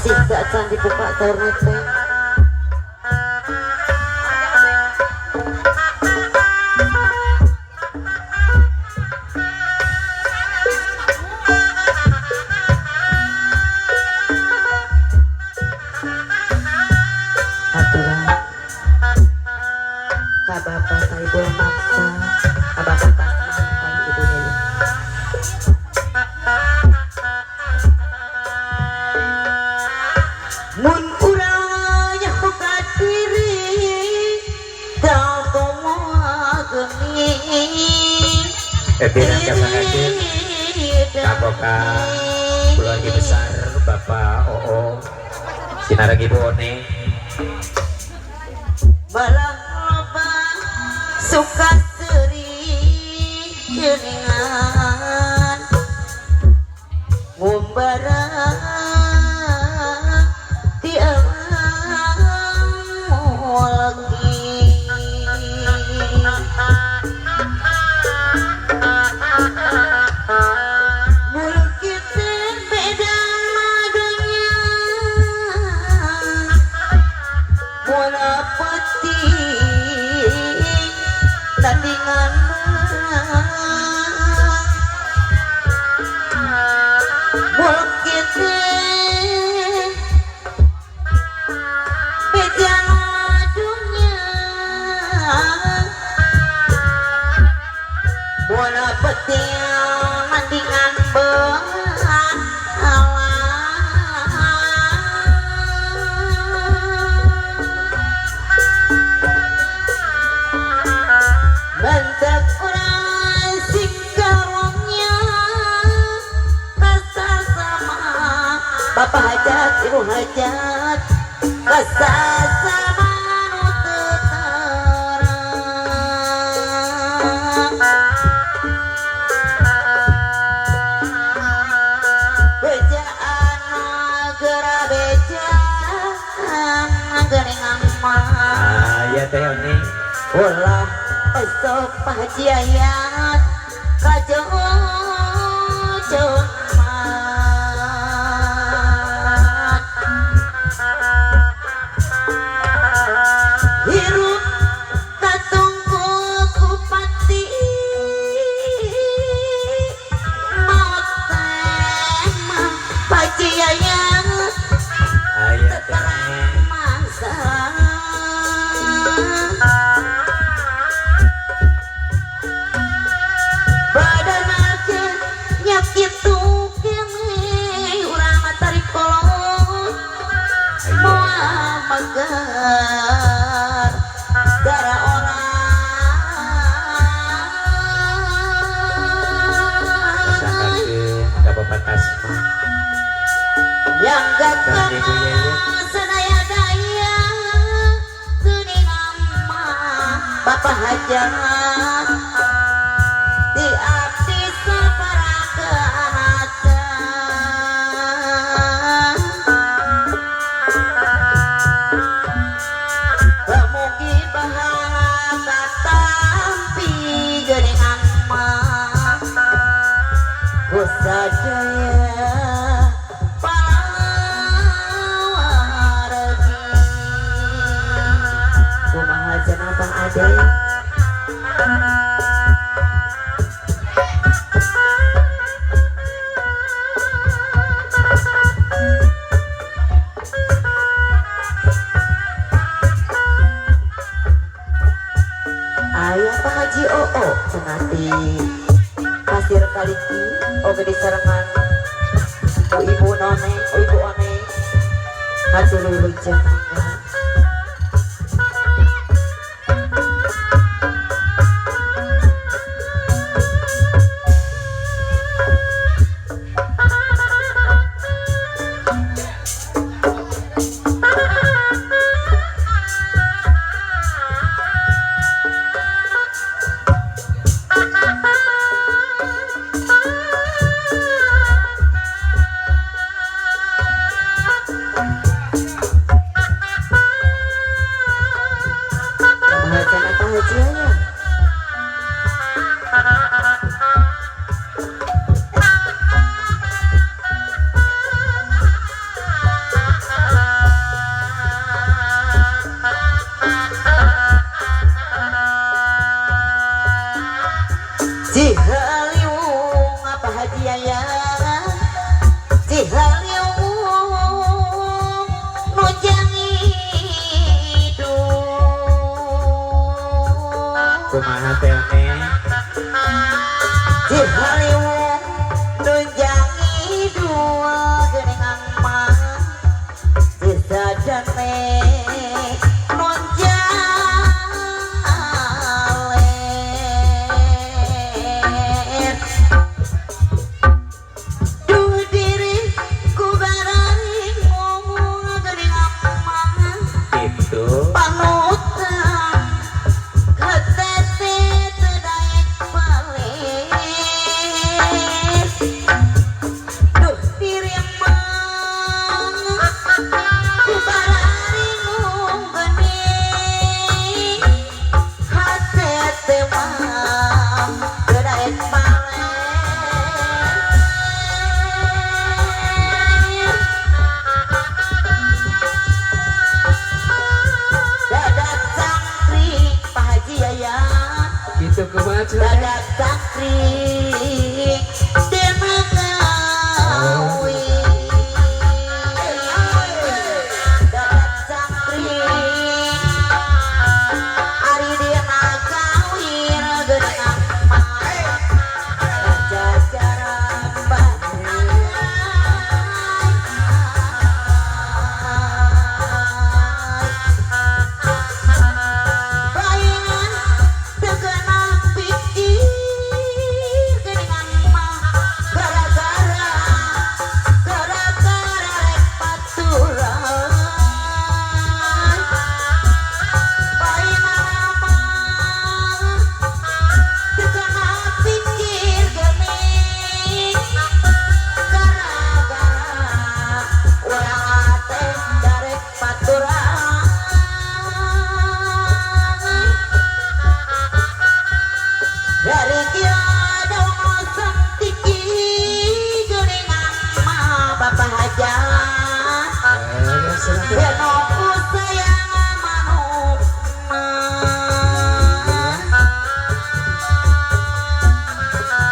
Masih acan dibuka saurna teh. Aturan ka Bapak Saibul Maksa, ka Bapak Tasman, ka Ibu Yaya. Mun urang nyaho ka diri Pirang kasanggakeun kaboka keluarga besar Bapak Oo sinareng Ibu One. Malah loba suka seri geuningan ngumbara di alam lagi. Mulki beda dunya bola peti tandingan mulki beda dunya bola peti tandingan Bentak orang singkarongnya kasar sama Bapak Hajat, Ibu Hajat, kasar sama nu teu terang. Bejaan geura bejaan geuningan mah. Ah, iya Teh Oni. Ulah esok Pak Haji Ayat kajojon mat. Hirup katungku kupati maot teh mah Pak Haji Ayat Ah, iya Teh terang Oni. masa. Badan nya kitu kene urang mah tarik kolot moal magar gara orang. Kasanggakeun ka Bapak Tasman Yang gak dan Ibu Yaya. Sedaya daya geuningan mah Bapak Hajat di abdi sapara anakan. Mugi bahala katampi geuningan mah ku sadaya palawargi. Kumaha cenah Bang Ade? Aya Pak Haji Oo cenah di Pasir Kaliki oge disarengan ku Ibu None, ku Ibu One. Hatur wilujeng mangga. Kumaha cenah Pak Haji aya? Kumaha teh Oneng? Cihaliwung nunjangi dua geningan mah Cisadane nunjang aler. Duh diri ku bararing ngomong geningan mah Itu panutan katete teu daek balik. Duh diri mah ku bararingung geuning hatete mah teu daek balik. Dadak cangkring Pak Haji Yayan, gitu kumaha cenah teh? dadak cangkring dina kawin. Dadak cangkring ari dina kawin geuningan mah jajaran bayangan teu geunah pikir geuningan mah gara-gara gara-gara rek baturan. Bayangan mah teu geunah pikir geuning gara-gara urang teh darek baturan. Dari tiada ngosong tiki geuningan mah Bapak Hajat Eh, cenah teh. Benoku sayang manuk mah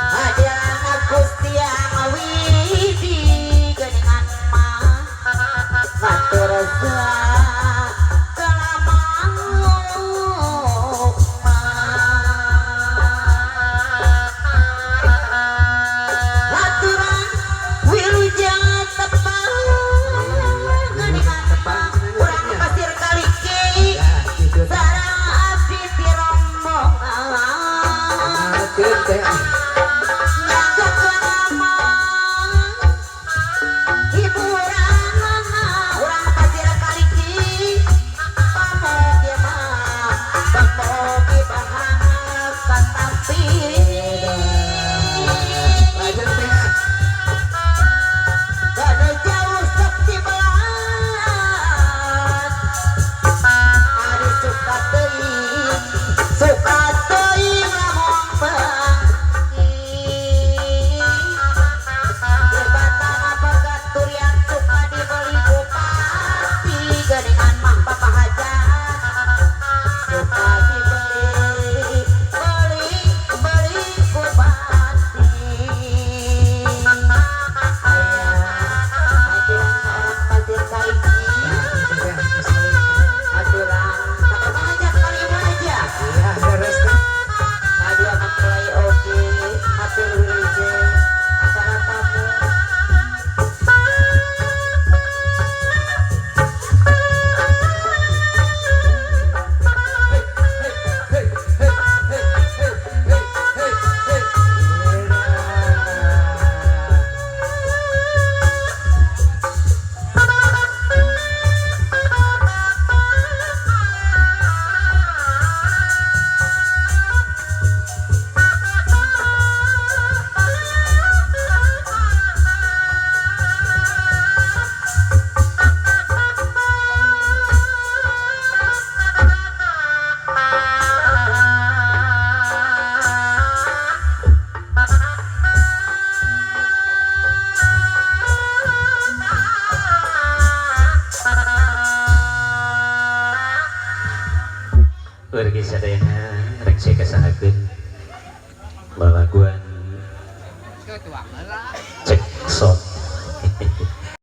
Hadiah Gusti yang widi geuningan mah ngatur segala mah. Aturan wilujeng tepang geuningan mah urang Pasir Kaliki Ya, gitu teh. sareng abdi ti rombongan. Kumahakeun teh ah. Nyanggakeun mah hiburanana urang Pasir Kaliki pamogi mah pamogi bahangat katampi. Lajeng teh ah. Kada jauh sok dibelat ari suka teuing suka teuing lamun panggih Jembatan pegat durian suka dibeli bupati geuningan mah Bapak Hajat suka dibeli beli beli bupati. Aya aturan orang Pasir Kaliki Nah, gitu teh geus kawin teh. aturan ka Bapak Hajat kali Ibu aja. Iya, leres teh. Kadua mempelai oge hatur wilujeng para tamu. Hey, hey, hey, hey, hey, hey, hey. Edah. Wargi sadayana rek saya kasangakeun